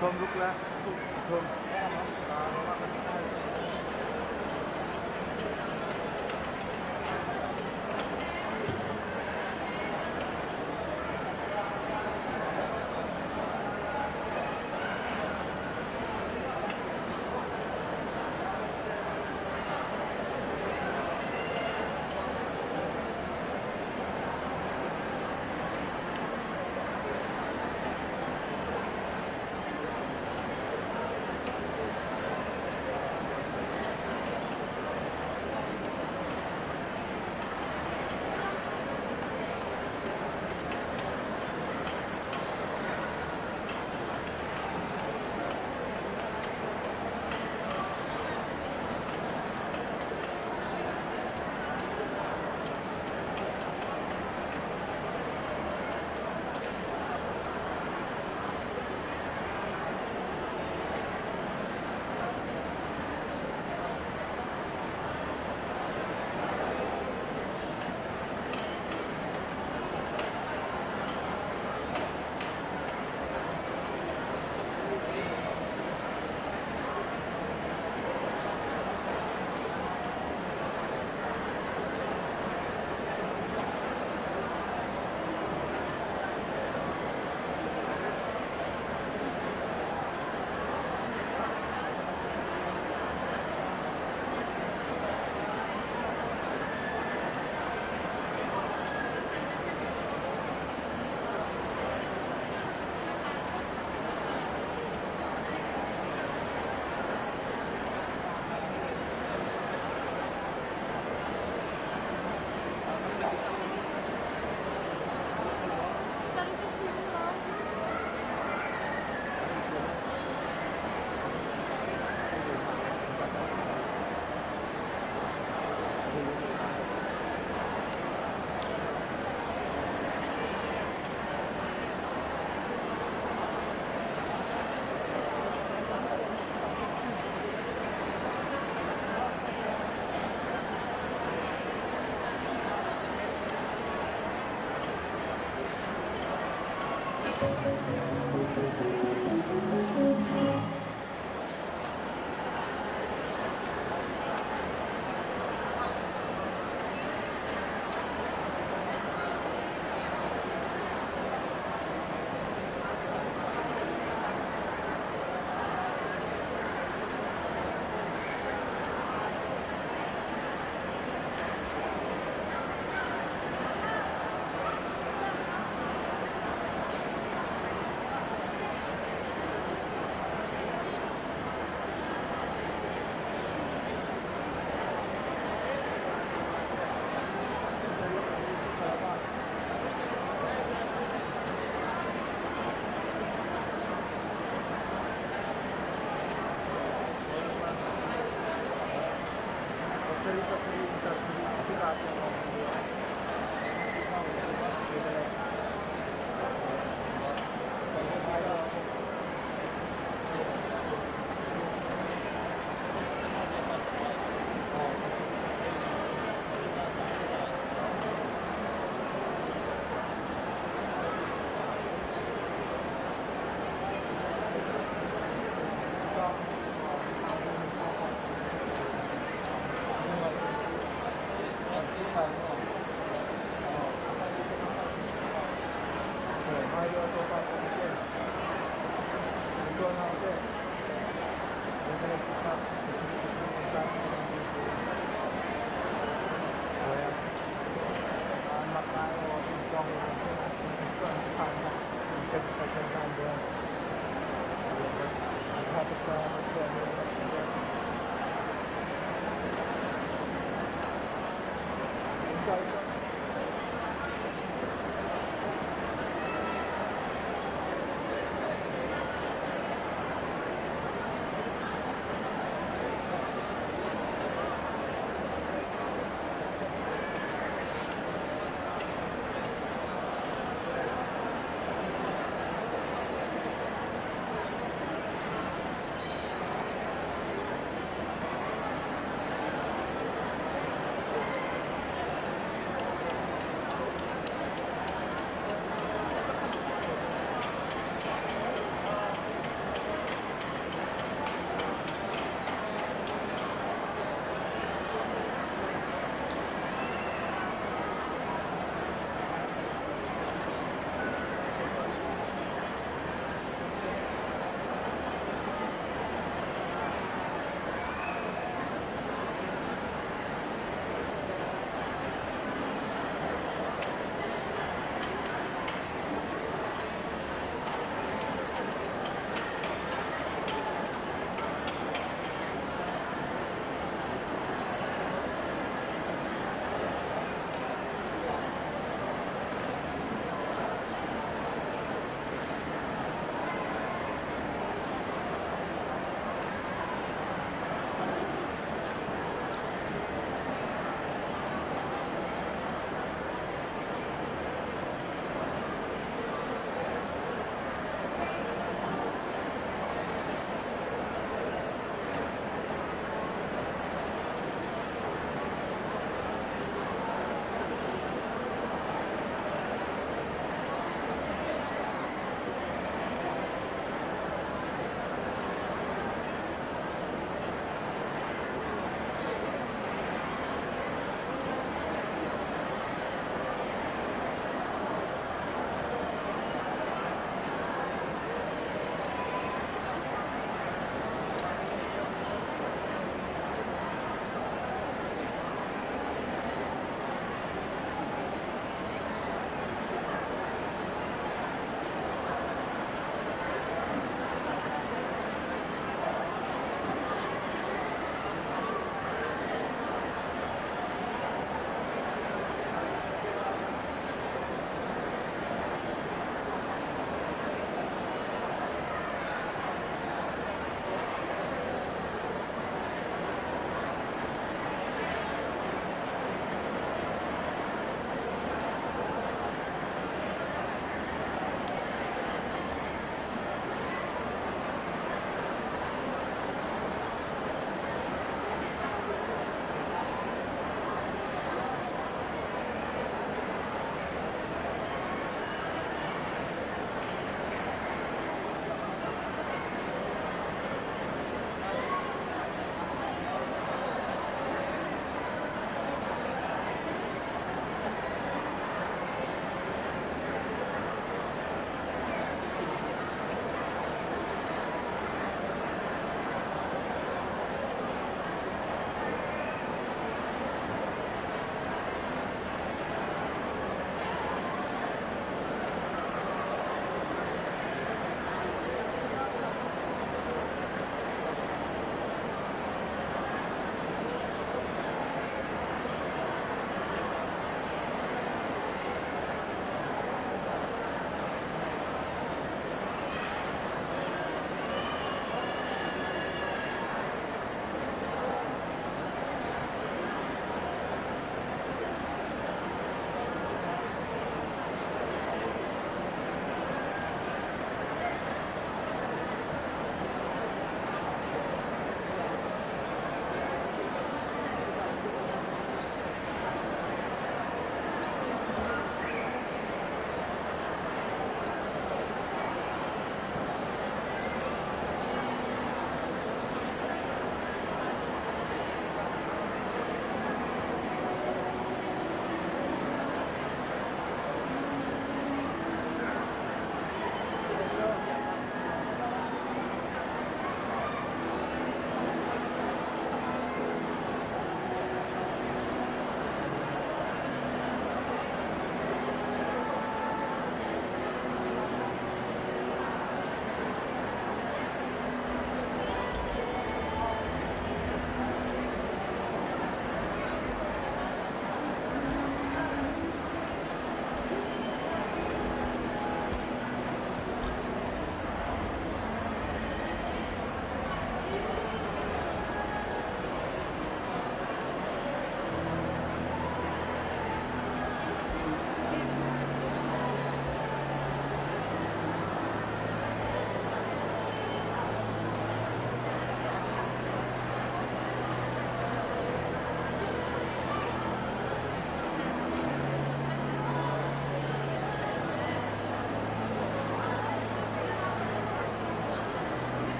Sawmruk le pathum.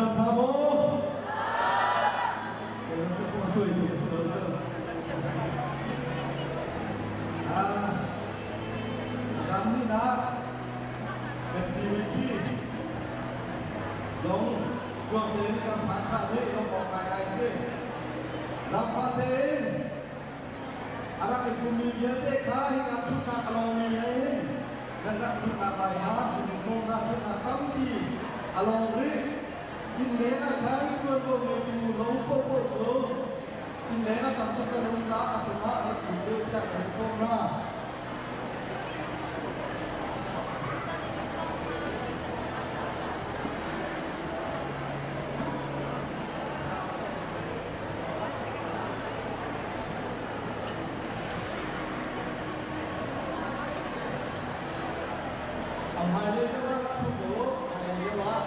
Nan dam hna maw? Kei cu hruaitu ka si lo cu. Ah, dam ni nak kan GVP zong tuak tein kan phan kha nih lawmh awk ngaingai si. Zaangfah tein a rak i pummi vialte kha hika thutnak a lawngmi lei hin nan rak thutnak lai kha in sawmnak thutnak tampi a lawng rih. Inn leng ah khan ṭuanvo ngeitu lo paohpaoh cu inn leng ah tam tuk kan um caah a cungah rak lut deuh tiah kan in sawm hna. A hmailei deuh ah ṭhu u, hmailei deuh ah.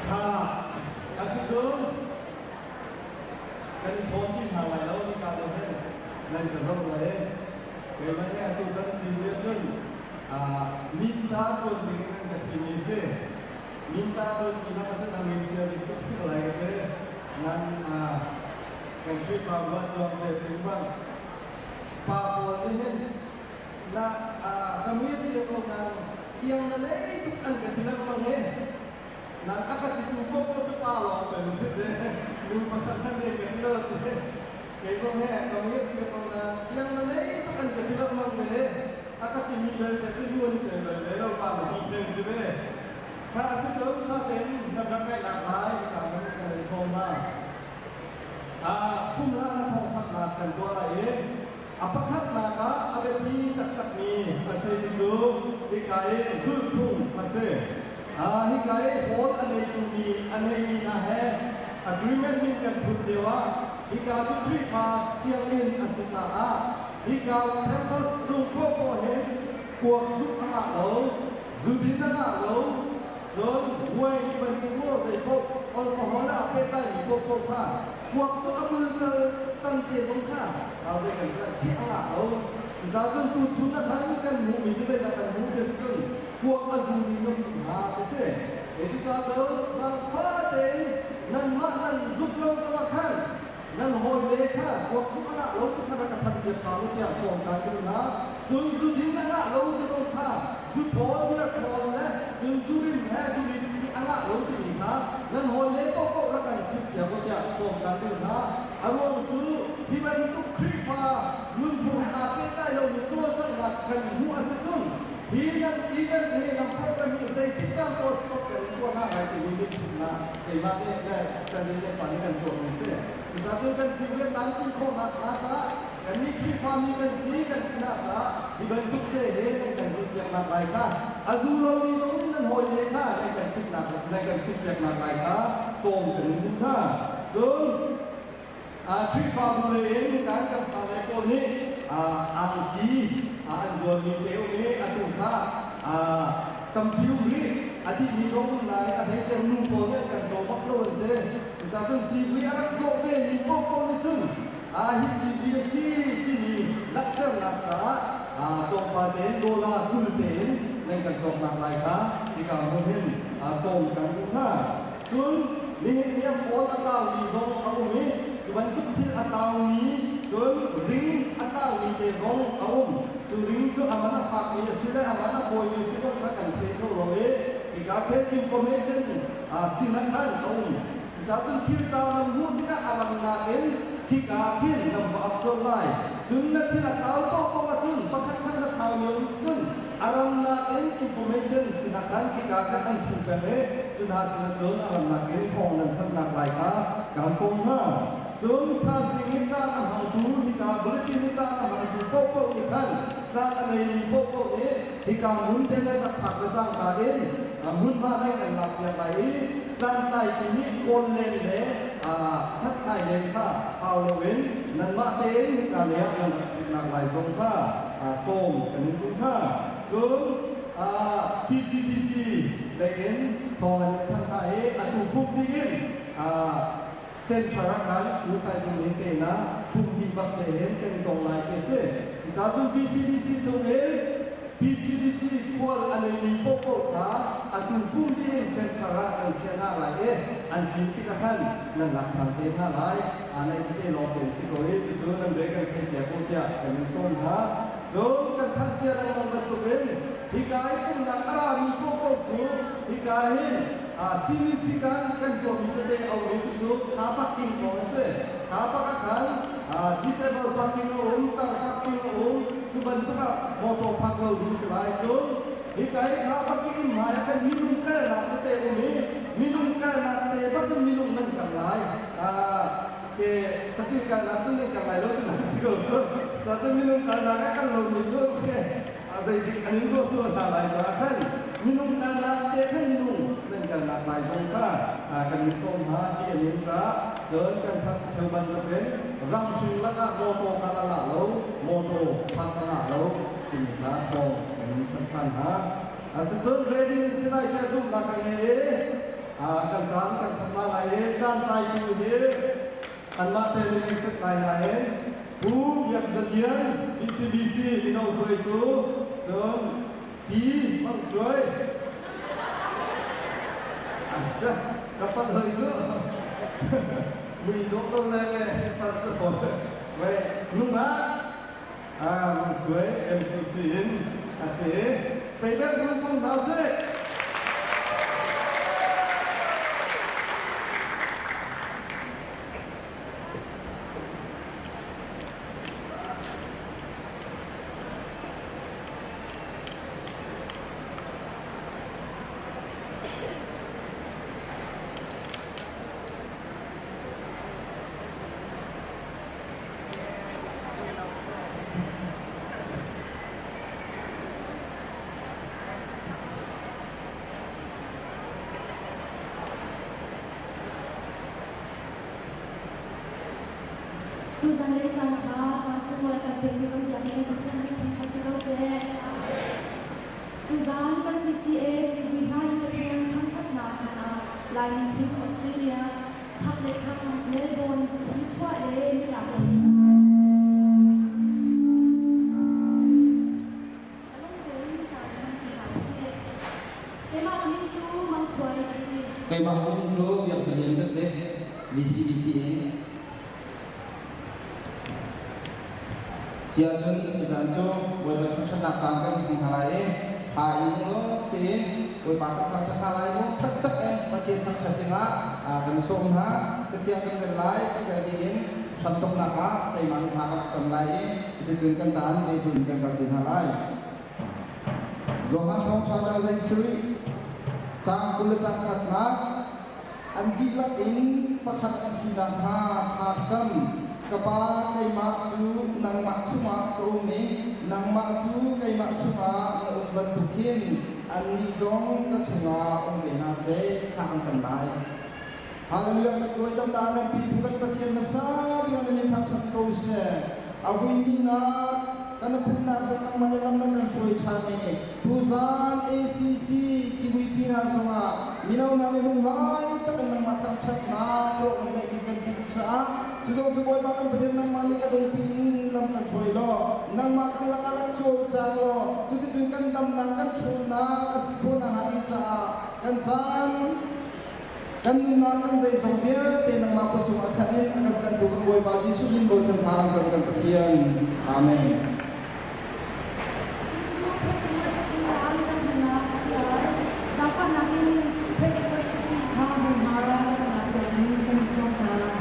Kha asicun kan i chawn ti hna lai lo nika deuh hin nan ka zoh lai i keimah he atu kan cin cun minta tuan ding in nan ka thimi si. Minta tuan ti nak cun a ngeicia ding cuk si lai ka ti. Nan kan Khrihfabu ah tuang te cing bang pa pawl nih hin na ka mi cia ko nan iang na nei tuk an ka ti lengmang hi. Nan a ka titu popo cu pa lawng kan si te. Nu pakhat hmanh nih ka ti lo ti. Kei zong he ka mi cia ko nan iang na nei tuk an ka ti lengmang ve. A ka timi belte cu nu an i tel bal ve lo, pa na ti tel si ve. Kha a si cun tha tein nan rak ngaihnak lai ka nan kan in sawm hna. Phunghlang na thawngthanhnak kan tuah lai i a pakhatnak ah a biapi taktakmi a si cucu hika i zulhphung a si. Hika i hall a neitu mi a neimi hna he agreement min kan thut lioah hika cu Khrihfa sianginn a si caah hika campus cung poahpoah hin kuak zuk a ngah lo, zudin a ngah lo, cun wine bantuk maw zeipaoh alcohol ah pehtlaimi paohpaoh kha kuak cu a bultal tan te zong kha zei kan ṭuan chih a ngah lo. Cucaah cun tuchun ah khan kan hmuhmi cu zeidah kan hmuh ti si cun kuak a zumi nan um hna ti si. Cucaah cun zaangfah tein nanmah nan zuk lo zongah khan nan hawile kha kuak zuk a ngah lo ti kha rak ka thanh piak hna u tiah sawm kaan duh hna. Cun zudin a ngah lo ti zong kha zu thawl beer thawl le cun zurim he zurit hi a ngah lo timi kha nan hawile paohpaoh rak kan chimpiak u tiah sawm kaan duh hna. A ruang cu hi bantuk Khrihfa nunphung he aa pehtlai lomi cawlcanghnak kan hmuh a si cun hi nan event hi nan program hi zeitik caan paoh stop kan in tuah hna lai timi mitthutnak keimah nih le Sally le pa nih kan tuahmi a si. Cucaah cun kan civui an tlin khawhnak hnga caah kannih Khrihfami kan si kan ti hna caah hi bantuk te he nan kan zulhpiaknak lai kha a zu lomi zong nih nan hawile kha nan kan chimhnak nan kan chimhpiaknak lai kha sawm kan in duh hna. Cun Khrihfabu lei in kan kan fale pawl nih angki an zualmi te um i atu kha tampi um rih a dihmi zong um lai a hleice nu pawl nih an kan caw bak lo an ti. Cucaah cun civui a rak zawh vemi paohpaoh nih cun hi civui a si timi langhternak caah tlawmpal tein dollar 20 tein nan kan cawknak lai kha hika hmun hin sawm kan duh hna. Cun Nihin ni ah phone a taumi zong a um i cu bantuk thil a taumi cun ring a taumi te zong a um. Cu ring cu a man a fakmi a si le a man a fawimi si zong kha kan thei kho lo i hika khin information sinah khan a um. Cucaah cun thil tlau nan hmuh tikah a rannak in khika khin nan va ap colh lai. Cun na thil a tlau paohpaoh ahcun pakhatkhat na thlaumi a um cun a rannak in information sinah khan khika khan an thu peng i cu hna sinah cun a rannak in thawng nan thanhnak lai kha kaan sawm hna. Cun thaizing i caan a hmangtu hika bulletin i caan a hmangtu paohpaoh nih khan caan a neimi paohpaoh nih hika hmun te nan rak phak le cangka in hmunhma nan kan lakpiak lai i caan tlaitu nih kawl len le hlathlai len kha hau loin nanmah tein hika lei ah nan rak ṭhutnak lai zong kha sawm kan in duh hna. Cun PCBC lei in thawng an in thanh hna i atu pumh dih in Center ah khan Usai zung in te na pumh dih bak te hin kan i tong lai ti a si. Cucaah cun PCBC chungin PCBC khual a neimi paohpaoh kha atu pum dih in center ah nan chiah hna lai i an tlin tikah khan nan lak than te hna lai. Aa naih tete lawng te an si ko i cucu nan re kan theihpiak u tiah kan in sawm hna. Cun kan thanh cia lengmang bantukin hika i pumhnak a rami paohpaoh cu hika hin CBC kan kan tuahmi tete a um i cucu car parking kong a si. Car park ah khan disabled parking a um, tar parking a um, cu bantuk ah motor park lo ding si lai. Cun hika i car parking in hmai ah khan minung kalnak tete a um i minung kalnak te bak in minung nan kal lai. Ke saṭil kalnak cu nan kal lai lo ti si ko cu. Cu minung kalnak ah kal lomi cu a zeidik an in ruah sual hna lai caah khan minung kalnak te khan minung nan kalnak lai zong kha kan in sawm hna ti an in caah cun kan that ṭheo bantukin ram hring lakah mawtaw kal a ngah lo, mawtaw phak a ngah lo timi kha thawng kan in thanh ṭhan hna. Asicun ready in si lai tiah zumhnak kan ngei i kan caan kan thok hna lai i caan tlaitu hi anmah te nih an set lai nain Pu Biak Za Lian BCBC mino hruaitu cun Pi Mang Hruai ka pan hoi cu mui dawh lo le le pan cu hoi nungak Mang Hruai MCC in a si. Peibek Run Sung hna usih. Tuzan le caan ṭha, caan sunglawi kan pekmi kan biakinn Pathian nih thangṭhat si ko seh. Tuzan kan CCA civui hna i Pathian thangṭhatnak hlan ah Laimi phun Australia chak le thlang Melbourne nichuah le nitlak lei in a lungtein caan hman ṭi hna usih. Keimah min cu Mang Khuai ka si. Keimah min cu Biak Za Lian ka si. BCBC in. Si ahcun tutan cu Bawipa thangṭhatnak caan kan hmang hna lai i tha in lunglawm tein Bawipa kan thangṭhat hna lai mu taktak in Pathian thangṭhat dingah kan i sawm hna. Cathiang kan rel lai, kan rel dih in hramthawknak ah keimah nih thla ka rak cam lai i cuticun kan caan te cun kan kal ti hna lai. Johan Thawngṭha dal hlei sarih caang 20 le caang khatnak An dihlak in pakhat an sinak kha thla cam. Ka Pa, keimah cu nangmah chungah ka um i nangmah cu keimah chungah na um bantuk hin annih zong ka chungah um ve hna seh. Thla kan cam lai. Hallelujah! Kan tuaidamnak kan pipu kan Pathian hmasa bik ah na min thangṭhat ko seh. A vui hnihnak kan pumhnak zong nangmah nih lam na kan hruai ṭhan i tuzaan ACC civuipi hna zongah mino hna nih lunghlai tak in nangmah thangṭhatnak rawk ngeih ding kan timh caah cu zong cu Bawipa kan Pathian nangmah nih kan umpi in lam kan hruai law nangmah kan lakah rak cawlcang law cuticun kan damnak kan ṭhawnnak a si khawh nakhnga ding caah kan caan. Kan nunnak kan zeizong vialte nangmah kut cung a chanh in a kan tlanhtu kan Bawipa Jesuh min bochan thla kan cam kan Pathian. Amen. Zaangfahnak in praise worship team kha hmunhma ram kan tuah ding kan sawm hna.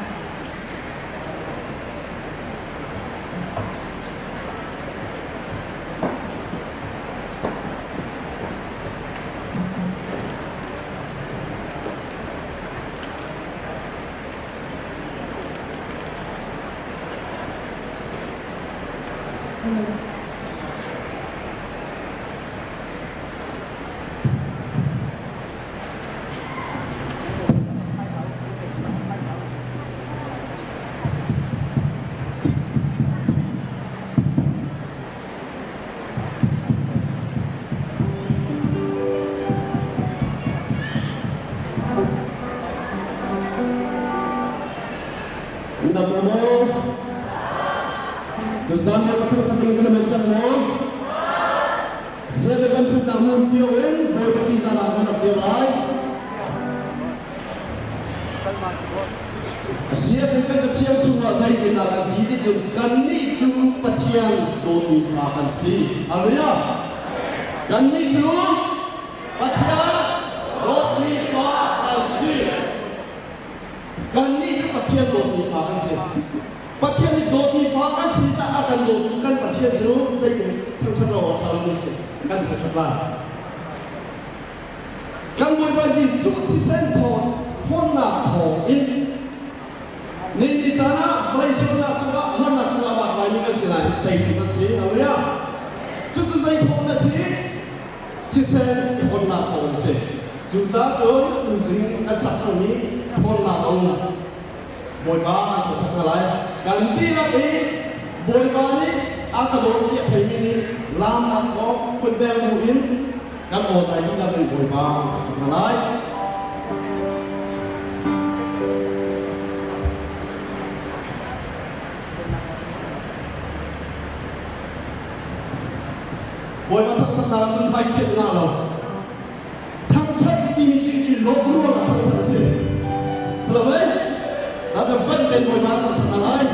Dam maw? Tuzan ni pathum chating kan men cang maw? Siaga kan thutnak hmun cio in Bawipa ṭihzah ah kan rak dir lai. Siaga kan cathiang chungah zeitindah kan ti ti cun kannih cu Pathian dawtmi fa kan si. Hallelujah! Kannih cu Pathian dawtmi fa kan si. Kannih cu Pathian dawtmi fa kan si. Pathian nih dawtmi fa kan si caah kan dawtu kan Pathian cu zeitin thangṭhat lo awk ṭha lomi si kan thangṭhat lai. Kan Bawipa Jesuh thisen thawng ṭhawnnak thawng in ni ni caan ah vawlei sualnak cungah harnak cungah a vakvaimi kan si lai teitu kan si. Hallelujah. Cucu zei thawng na si? Thisen ṭhawnnak thawng an si. Cucaah cun tuzing an sak cangmi ṭhawnnak a um. Bawipa an thangṭhat hna lai. Kan dihlak i Bawipa nih a ka dawt ti a theimi nih laamnak awk kutbeng bu in kan aw zai dihlak in Bawipa an thangṭhat hna lai. Bawipa thangṭhatnak cun hmaichiat ngah lo. Thangṭhat timi cu i lawmh ruangah thangṭhat a si. Salawei, Tata ban ten Bawipa thangṭhat hna lai.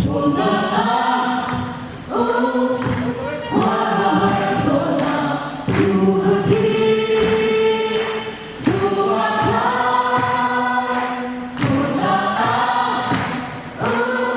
Ṭhawnnak ah um ṭhawnnak tu khi chuak khan ṭhawnnak ah um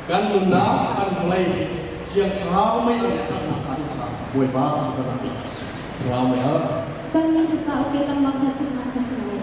Kan nunnak kan vawlei Thiang Thlarau mei a khamnak hnga ding caah Bawipa si ka rak Thlarau mei al. Kan min cauk ke lengmang he putnak ka si lai.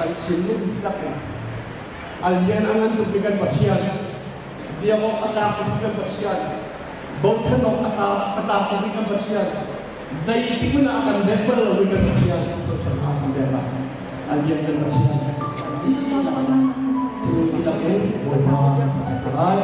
Kan thinlung dihlak in a lian a ngan tukmi kan Pathian, biak awk a tlak tukmi kan Pathian, bochan awk a tlak a tlak tukmi kan Pathian, zeitik hmanh ah a kan dek bal lomi kan Pathian, thawhṭhannak kan pek lai. A lian kan Pathian, kan dihlak in thinlung dihlak in Bawipa kan thangṭhat lai.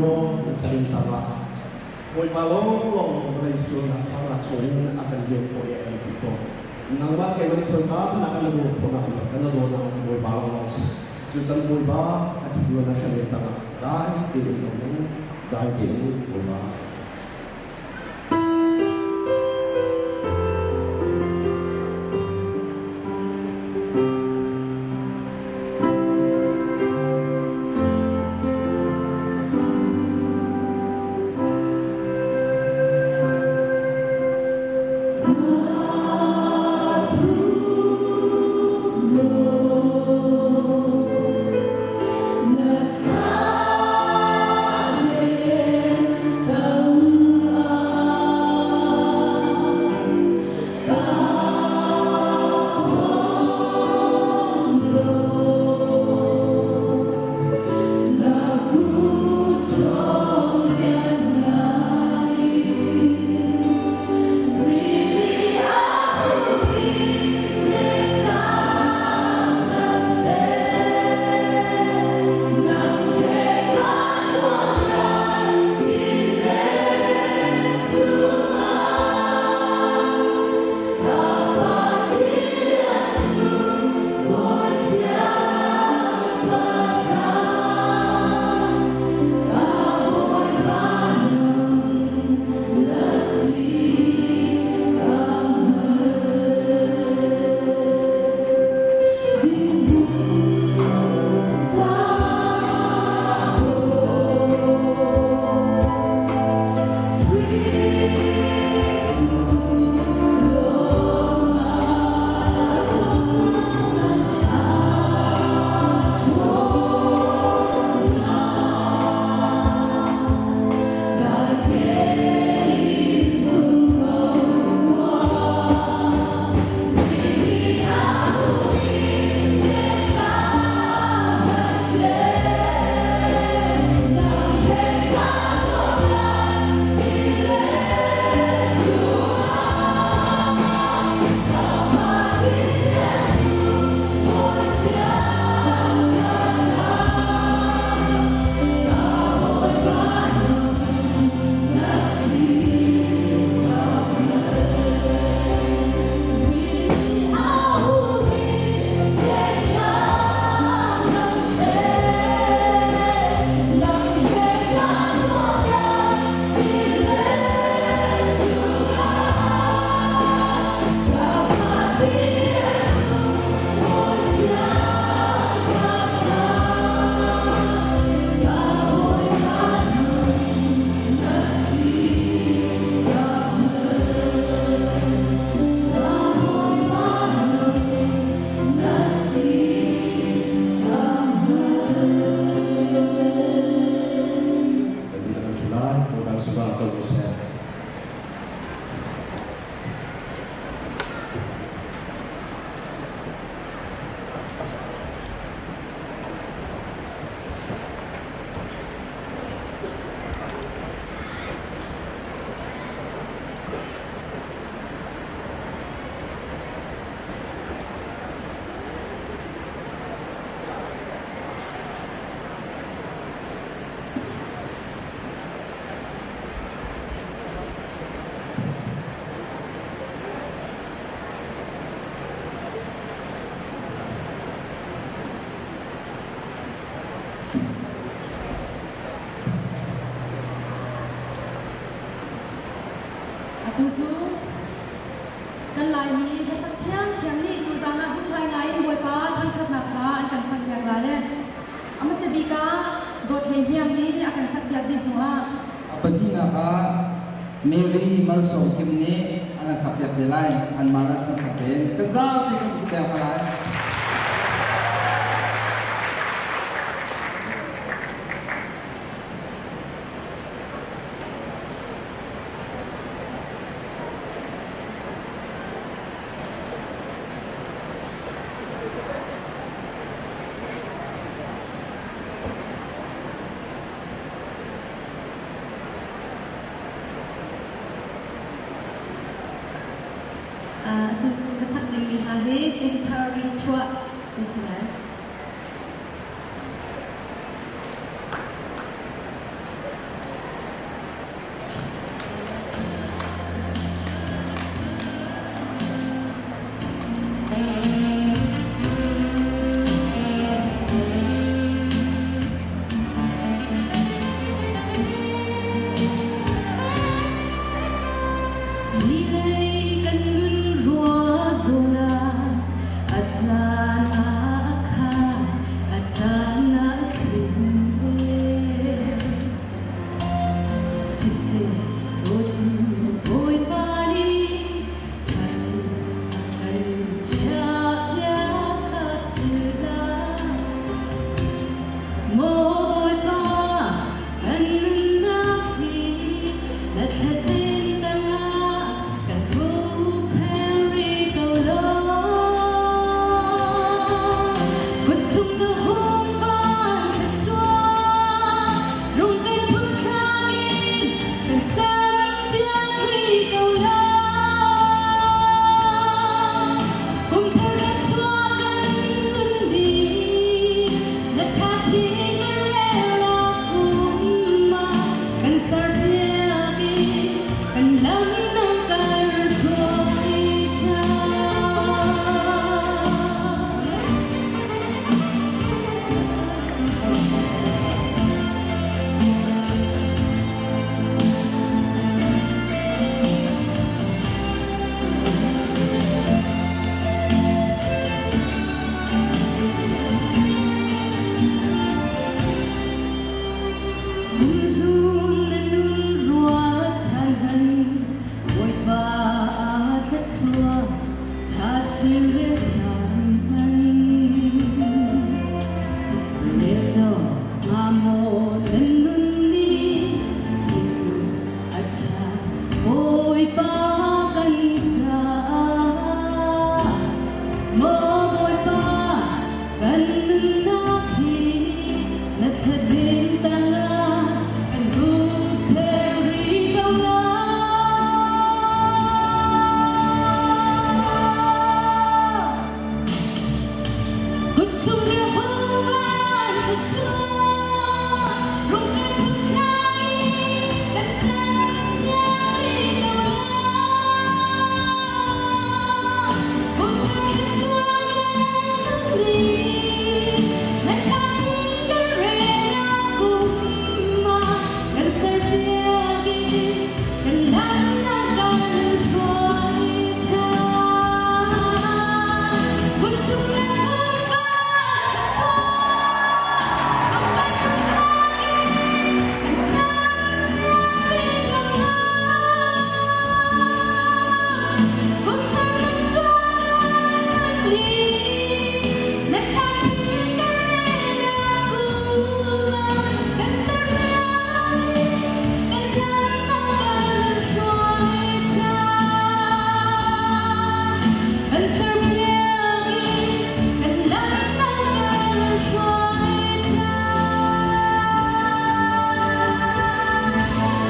law na sarin tangah Bawipa lawnglawng nih vawlei sualnak harnak chungin a kan luat khawh i a kan khamh khawh. Nangmah keimah nih khawika hmanh ah kan i ruah khawhnak le kan i dawtnak Bawipa lawnglawng a si. Cucan Bawipa a thu na hrial tangah dai tein um in dai tein Bawipa. Atu cu kan Laimi hlasak thiamthiam nih tuzaan ah hung ngaingai in Bawipa thangṭhatnak hla an kan sakpiak la le a hmasa bik ah Dawt Hlei Hniang nih a kan sakpiak dih hnuah A pahnihnak ah Mary Malsawm Kim nih an kan sakpiak ve lai. Anmah le chan sak tein kan zapi kan pek hna lai. Ka sak dingmi hla hi kum thar. caan ah a khan, a caan ah a thlum ve. Siseh dawtu Bawipa nih ṭha chin a kan chiahpiak kha philh hlah. Maw Bawipa, kan nunnak hi na thlatin tangah kan huhphenh rih ko law. Kut chung na hung van ka chuak, rung kan ṭhut thlang in kan serpiak rih ko law. Kum thar ka chuak kan nun dih, na ṭha chin kan relnak kum ah kan serpiak i kan lam na kan hruai ṭhan. Kumhlun na nun ruat ṭhan hmanh, Bawipa aa thluachuah ṭha chin rel ṭhan hmanh. Relco hnga maw nan nun nih hi tluk a ṭha Bawipa kan caah. Maw Bawipa, kan nunnak hi na thladem tangah kan huhphenh rih ko lai. Kut chung le hung van thluachuah, rung kan phut thlang i kan serpiak rih ko lai. Kum thar thluachuah kan nih, na ṭha chin kan relnak kum ah kan serpiak i kan lam na kan hruai ṭhan. Kut chung le hung van thluachuah, rung kan phut thlang i kan serpiak rih ko lai. Kum thar thluachuah kan nih, na ṭha chin kan relnak kum ah kan serpiak i kan lam na kan hruai ṭhan. Kan serpiak i kan lam na kan hruai ṭhan. Bawipa na sunparnak caah siseh.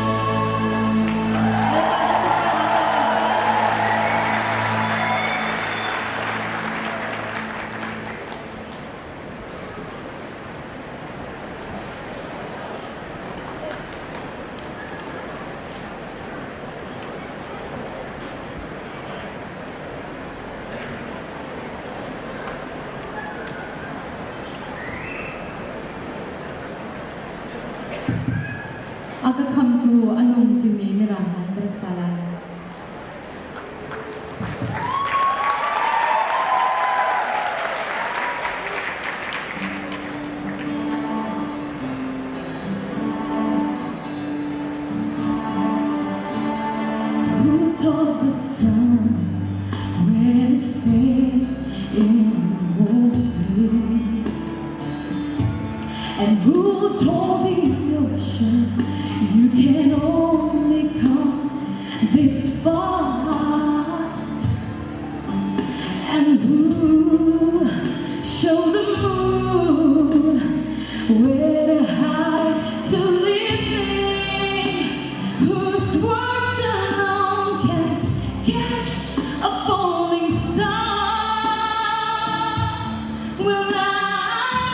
A ka khamtu a nung timi mirang hla ka rak sa lai. Who taught the sun where to stay in the morning? And who told the ocean you can only come this far? And who showed the moon where to hide to live in? Whose words alone can catch a falling star? Well, I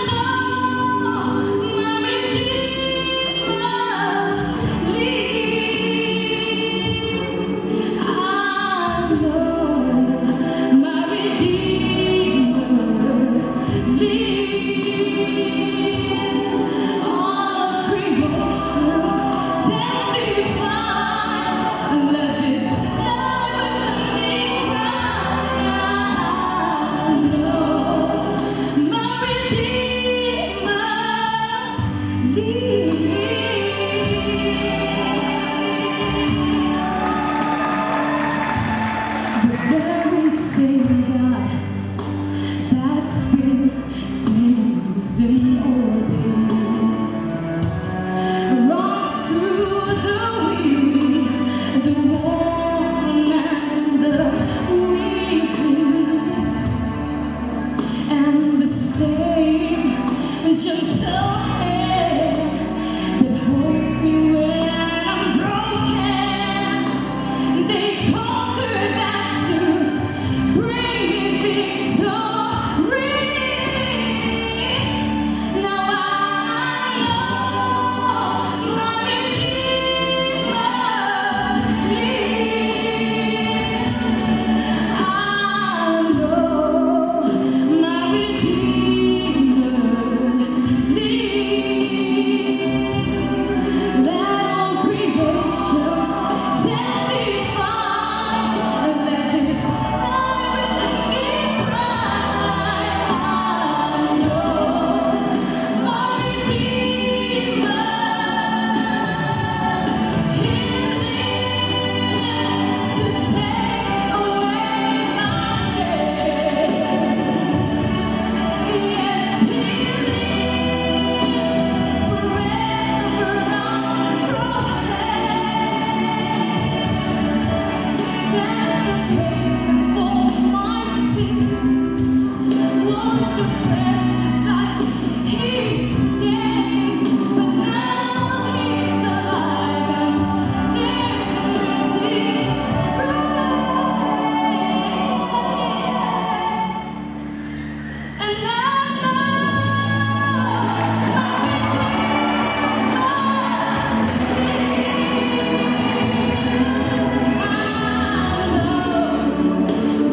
know my Redeemer lives. I know my Redeemer lives. All of creation testify. Let this life within me cry. I know. in orbit runs through the weary, the worn and the weeping, and the same gentle hand that holds me when I'm broken. They conquer that to bring me victory. Now I know my Redeemer lives. I know my Redeemer lives. Let all creation testify, and let this life within me cry. I know my Redeemer, He lives to take away my shame. Yes, He lives forever unbroken. That the pain for my sins was so precious life He gave, but now He's alive and there's a mercy And I know my Redeemer,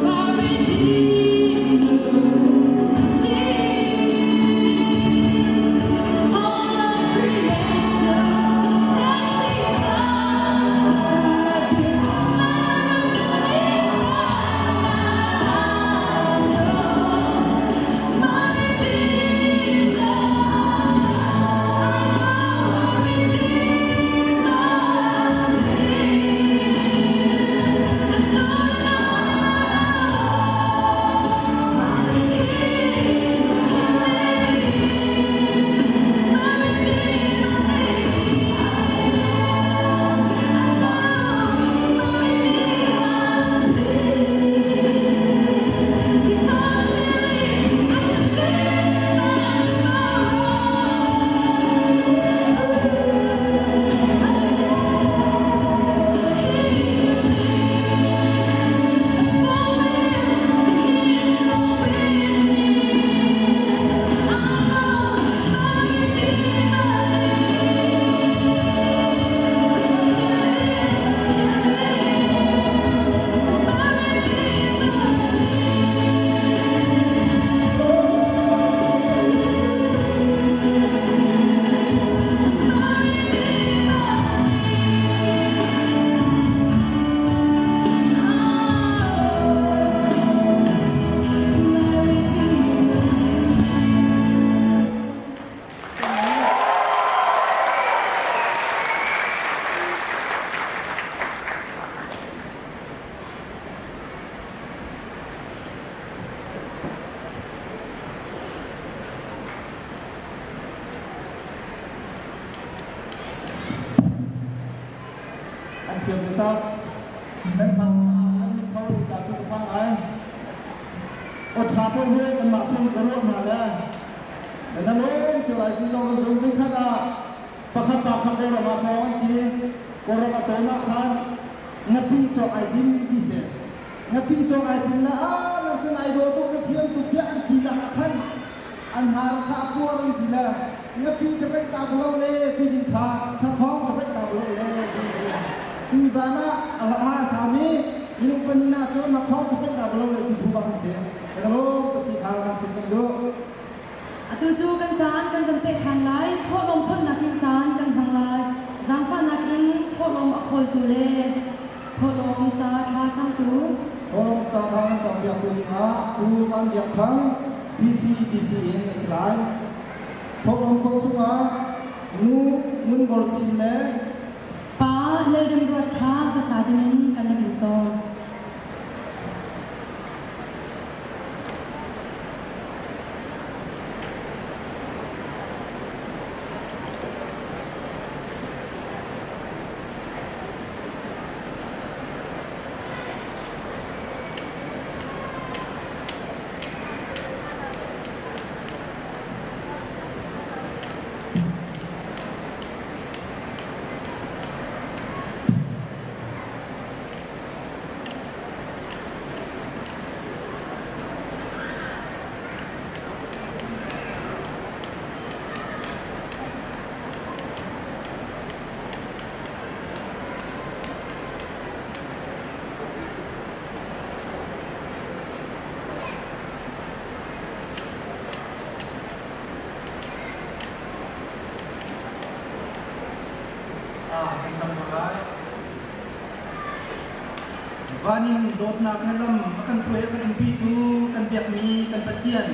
my Redeemer lives. All of creation testifies. Let this love be I know my Redeemer, I know my Redeemer lives. An thiam taktak. Nan thang nan mit kho lut ta tu ka pang ai. O tha po hue kan mah chung ka ruah hna le. Na lawm cu lai ti zong ka zum vi khat ah pakhat pa kha Kawlram ah tlawng an ti. Kawlram a tlawn ah khan ngapi cawk ai dim ti si. Ngapi cawk ai tim le a nang cun ai dawh tuk na thiam tuk tiah an ti nak ah khan an har kha a puar an ti le ngapi ṭapeih ta lo le ti ding kha thakhawng ṭapeih ta lo le ti ding tu zan ah a hla a sami minung panin ah cun thakhawng ṭapeih ta lo le ti phu bak an si. Kan lawm tuk ti kha kan chim kan duh. Atu cu kan caan kan van peh ṭhan lai. Thawhlawm kholnak in caan kan hmang lai. Zaangfahnak in thawhlawm a khawltu le thawhlawm ca thla cangtu. Thawhlawm ca thla kan campiaktu dingah Pu Van Biak Thang, BCBC in a si lai. Thawhlawm khawl chungah Nu Ngun Bor Chin le Pa Lalrem Ruat kha hmasa dingin kan rak in sawm. Van in dawtnak he lam a kan hruai a kan umpitu kan biakmi kan Pathian,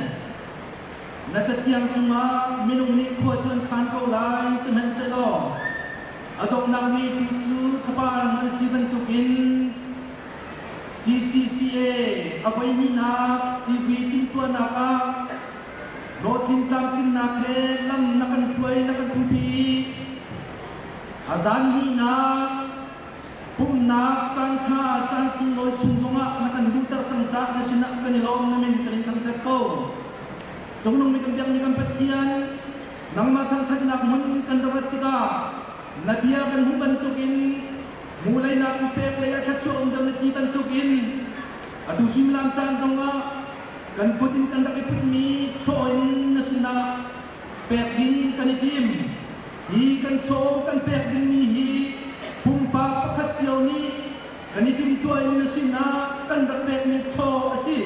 na cathiang cungah minung nih khua cu an khan ko lai, sihmanhsehlaw a donghnak ngeitu cu khapaang an si bantukin CCCA a voihnihnak civui timhtuahnak ah hlawhtlin tlamtlinnak he lam na kan hruai na kan umpi. A zan hnihnak pumhnak caanṭha caan sunglawi chung zongah na kan luhter cang caah na sinah kan i lawm, na min kan in thangṭhat ko. Cungnung mi kan biakmi kan Pathian, nangmah thangṭhatnak hmun kan rak rat tikah na bia kan hmuh bantukin muleinak in pek lei ah thluachuah um deuh na ti bantukin atu suimilam caan zongah kan kut in kan rak i putmi chaw in na sinah pek ding kan i tim. Hi kan chaw kan pek dingmi hi pumpak pakhat cio nih kan i timhtuah in na sinah kan rak pekmi chaw a si.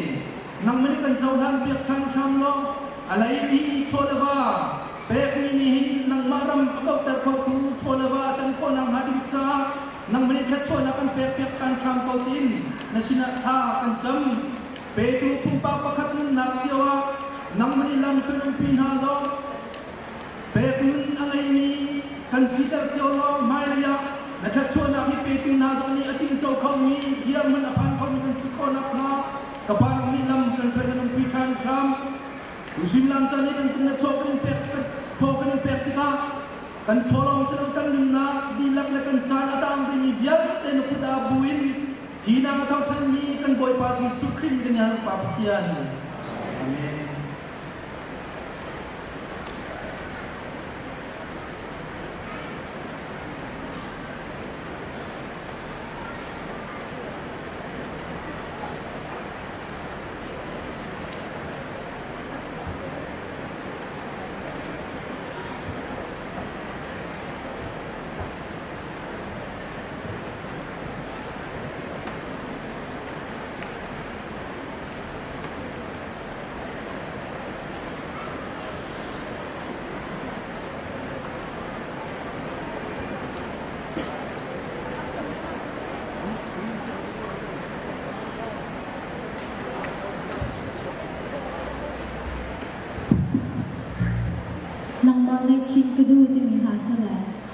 Nangmah nih kan cohlan piak ṭhan hram law a leimi chaw le va pekmi nih hin nangmah ram a kauhter khotu chaw le va a can khawh nakhnga ding caah nangmah nih thluachuahnak kan pek piak ṭhan hram ko tiin na sinah thla kan cam. Petu pumpak pakhat nunnak cio ah nangmah nih lam hruai umpi hna law pek nun a ngeimi kan siter cio law hmailei ah na thluachuahnak hi petu hna zong nih a tingco khomi dirhmun a phan khomi kan si khawh nakhnga ka pa nang nih lam kan hruai kan umpi ṭhan hram. Tusim lam caan i bantuk na chaw kan in pek chaw kan in pek tikah kan chaw lawng si lo kan nunnak dihlak le kan caan a tang dingmi vialte na kut ah buin hi nak a tho ṭhanmi kan Bawipa Jesuh Khrih kan i Pa Pathian. Amen. Nangmah ngaihchih ka duh timi hla sa lai.